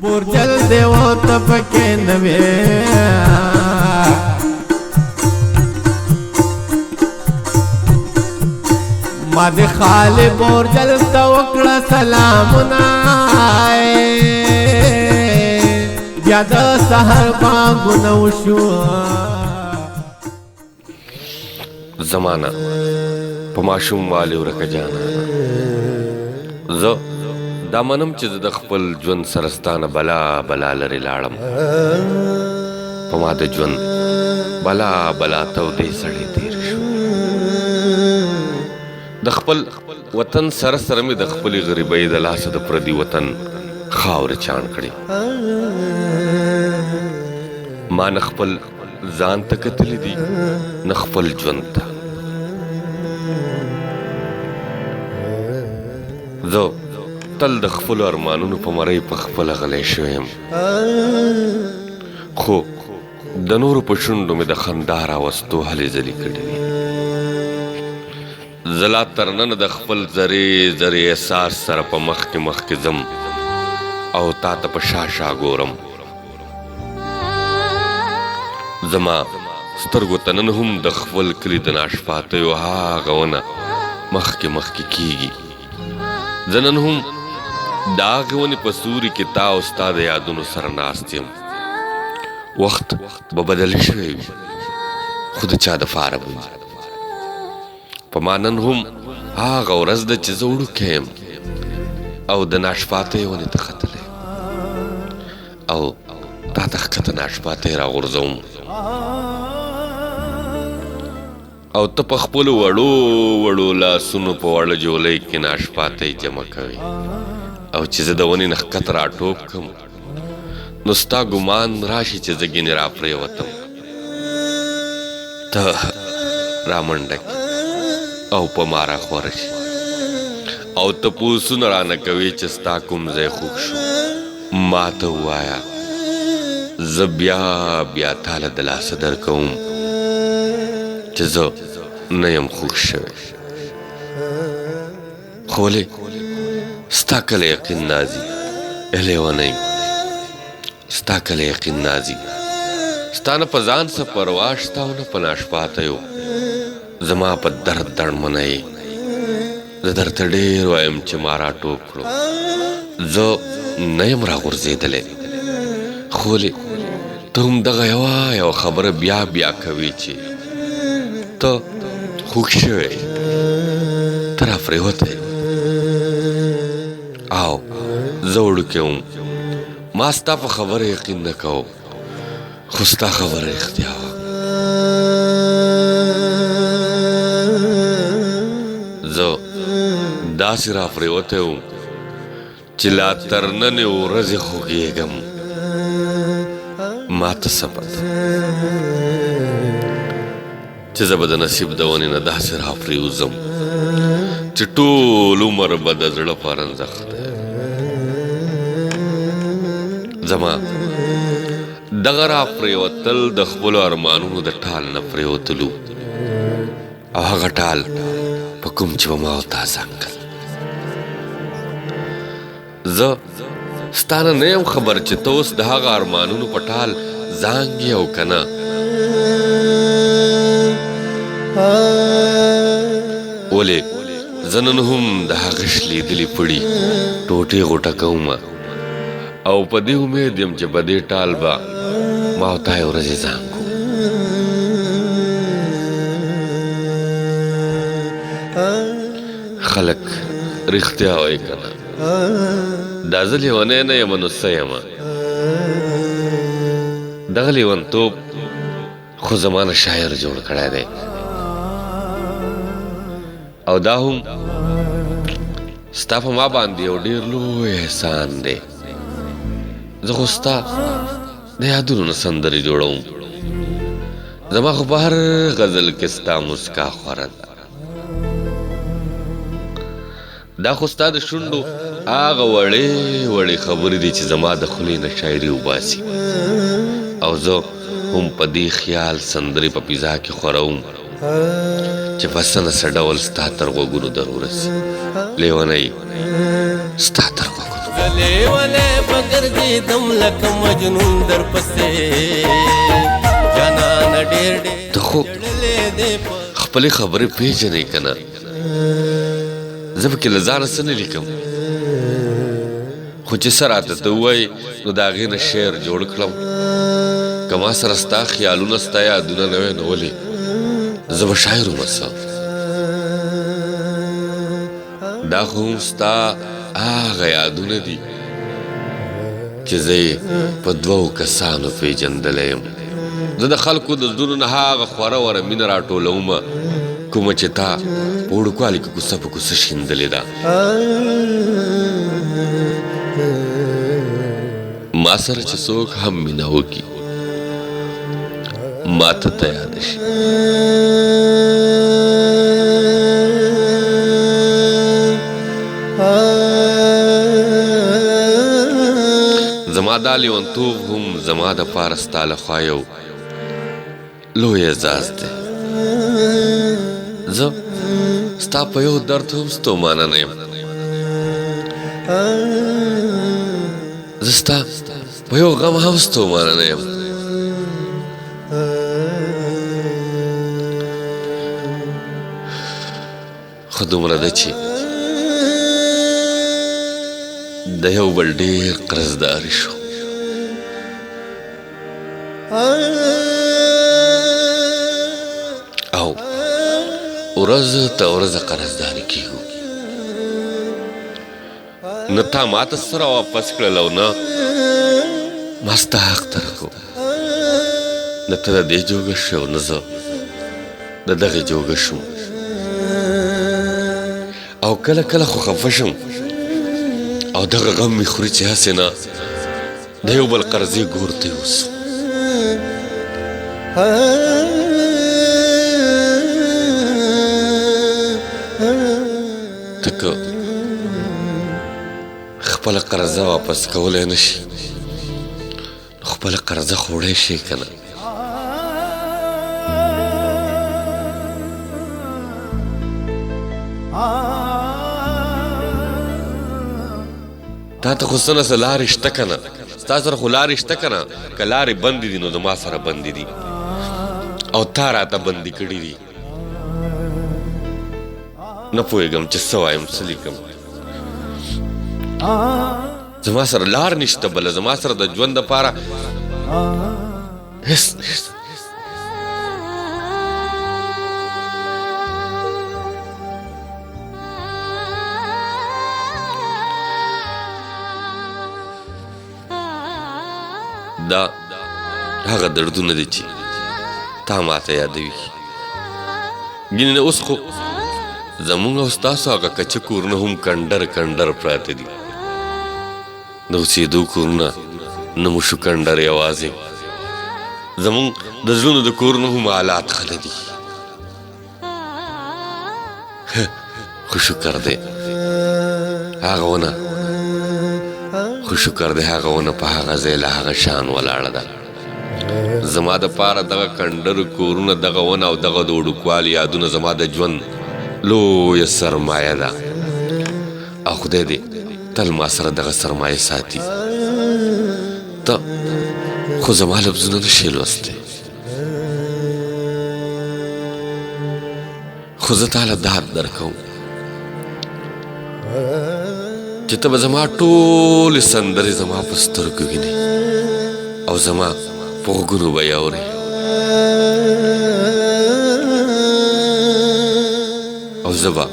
بورجل دی و ته پکې نه وې. ما د خالي بورجل ته وکړه سلامونه، بیا د سحر بانګونه وشو. زمانہ په ماشوم والي ورکه جانانه، زه دا منم چې زه د خپل ژوند سره ستا نه بلا بلا لرې لاړم. په ما د ژوند بلا بلا تودې سړې تېرې شوې. د خپل وطن سره سره مې د خپلې غریبۍ د لاسه د پردي وطن خاورې چاڼ کړې. ما نه خپل ځان ته کتلي دي، نه خپل ژوند ته. زه تل د خپلو ارمانونو په مرۍ په خپله غلی شوی یم، خو د نورو په شونډو مې د خندا راوستو هلې ځلې کړې دي. زه لا تر ننه د خپل ذرې ذرې احساس سره په مخکې مخکې ځم او تا ته په شا شا ګورم. زما سترګو ته نن هم د خپل کلي د ناشپاتیو هغه ونه مخکې مخکې کیږي. زه نن هم د هغې ونې په سوري کې تا او ستا د یادونو سره ناست یم. وخت به بدل شوی وي، خو د چا دپاره به وي؟ په ما نن هم هغه ورځ ده چې زه وړوکی یم او د ناشپاتۍ ونې ته ختلی او تا ته ښکته ناشپاتۍ راغورځوم، او ته په خپلو وړو وړو لاسونو په وړه جولۍ کې ناشپاتۍ جمع کوې. او چې زه د ونې نه ښکته راټوپ کړم، نو ستا ګمان راشي چې زه ګینې راپرېوتم. ته رامنډه کړې او په ما راخوره شي او ته پوسونه رانه کوې چې ستا کوم ځای خوږ شو، ما ته ووایه. زه بیا بیا تاله دلاسه درکوم چې زه نه یم خوږ شوی، خو ولې ستا کله یقین نازي لیونی؟ ستا کله یقین نازي؟ ستا نه په ځان څه پروا شته او نه په ناشپاتیو. زما په درد دړمنه یې. زه درته ډېر وایم چې ما را ټوپ کړو، زه نه یم راغورځېدلی، خو ولې ته هم دغه یوه یوه خبره بیا بیا کوې چې ته خوږ شوی، ته راپرېوتی او زه وړوکی وم. ما ستا په خبره یقین نه کوو، خو ستا خبره رښتیا وه. زه داسې راپرېوتی وم چې لا تر ننې ورځې خوږېږم. ما ته څه پته چې زه به د نصیب د ونې نه داسې راپرېوځم چې ټول عمر به د زړه په رنځ اخته یم. زما دغه راپرېوتل د خپلو ارمانونو د ټال نه پرېوتلو، او هغه ټال په کوم چې به ما او تا ځنګل. زه ستا نه نه یم خبر چې ته اوس د هغه ارمانونو په ټال زانګې او که نه. ولې زه نن هم د هغه شلېدلي پړي ټوټې غوټه کوم او په دې امید یم چې په دې ټال به ما او تا یو ورځې زانګو. خلک رښتیا وایي که نه؟ دا زه لیونی نه یم نو څه یم؟ دغه لیونتوب خو زما نه شاعر جوړ کړی دی، او دا هم ستا په ما باندې یو ډېر لوی احسان دی. زه خو ستا د یادونو نه سندرې جوړوم، زما خو په هر غزل کې ستا مسکا خوره ده. دا خو ستا د شونډو هغه وړې وړې خبرې دي چې زما د خولې نه شاعري وباسي، او زه هم په دې خیال سندرې په فضا کې خوروم چې په څه نه څه ډول ستا تر غوږونو در ورسي. لیونی ستا تر غوږونو. لیونی به ګرځي. وګرځېدم لکه مجنون در پسې جانان ډېر ډېر ته خو خپلې خبرې پېژنې که نه؟ زه پکې له ځانه څه نه لیکم، خو چې څه راته ته ووایې نو د هغې نه شعر جوړ کړم. که ما سره ستا خیالونه ستا یادونه نه وی نو ولې زه به شاعر وم؟ څه دا خو هم ستا هغه یادونه دي چې زه یې په دوو کسانو پېژندلی یم. زه د خلکو د زړونو نه هغه خوره وره مینه راټولوم کومه چې تا په وړوکوالي کې کوڅه په کوڅه شیندلې ده. ما سره چې څوک هم مینه وکړي ما ته ته یاد شي. زما دا لیونتوب هم زما د پاره ستا له خوا یو لوی اعزاز دی. زه ستا په یو درد هم ستومانه نه یم، زه ستا په یو غم هم ستومانه نه یم. خو دومره ده چې د یو بل ډېر قرضدار شو. او ورځ ته ورځ قرضداري کېږو. نه تا ماته څه راواپس کړل او نه ما ستا حق درکړو. نه ته د دې جوګه شوې او نه زه د دغې جوګه شوم. او کله کله خو خفه شم او دغه غم مې خوري چې هسې نه د یو بل قرضې ګور ته یوسو. ته که خپله قرضه واپس کولی نه شي نو خپله قرضه خوړی شي که نه؟ تا ته خو څه نه څه لارې شته که نه؟ ستا سره خو لارې شته که نه؟ که لارې بندې دي نو زما سره بندې دي او تا راته بندې کړي دي. نه پوهېږم چې څه وایم څه لیکم. زما سره لار نشته بله، زما سره د ژوند دپاره هېڅ نشته. دا هغه دردونه دي چې تا ماته یادوي. ګینې نه اوس خو زموږ او ستاسو هغه کچه کورونه هم کنډر کنډر پراته دي. د اوسېدو کورونه نه مو شو کنډر، یوازې زموږ د زړونو د کورونو هم حالات ښه نه دي. خو شکر دی هغه ونه، خو شکر دی هغه ونه په هغه ځای له هغه شان ولاړه ده. زما د پاره دغه کنډر کورونه، دغه ونه او دغه د وړوکوالي یادونه زما د ژوند لویه سرمایه ده او خدای دې تل ما سره دغه سرمایه ساتي. ته خو زما لفظونه نه شې لوستی، خو زه تاله داد درکوم چې ته به زما ټولې سندرې زما په سترګو وینې او زما په غوږونو به یې اورې. او زه به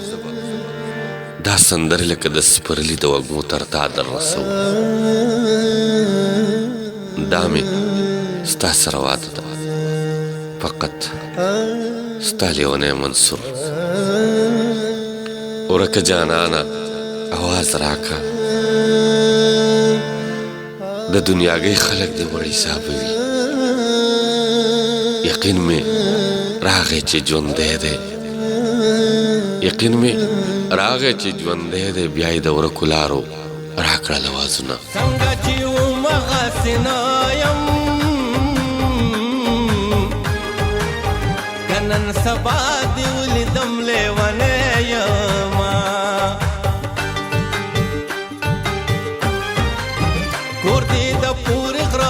دا سندرې لکه د سپرلي د وږمو تر تا در رسوم. دا مې ستا سره واده ده، فقط ستا لیونی منصور. ورکه جانانه اواز راکه، د دنیاګۍ خلک دې مړ حسابوي. یقین مې راغی چې ژوندی دی، یقین مې راغی چې ژوندی دی. بیا یې د ورکو لارو راکړل اوازونه. څنګه چې وم هغسې نه یم، که نن سبا دې ولیدم لیونی یمه. کور دې د پورې غره.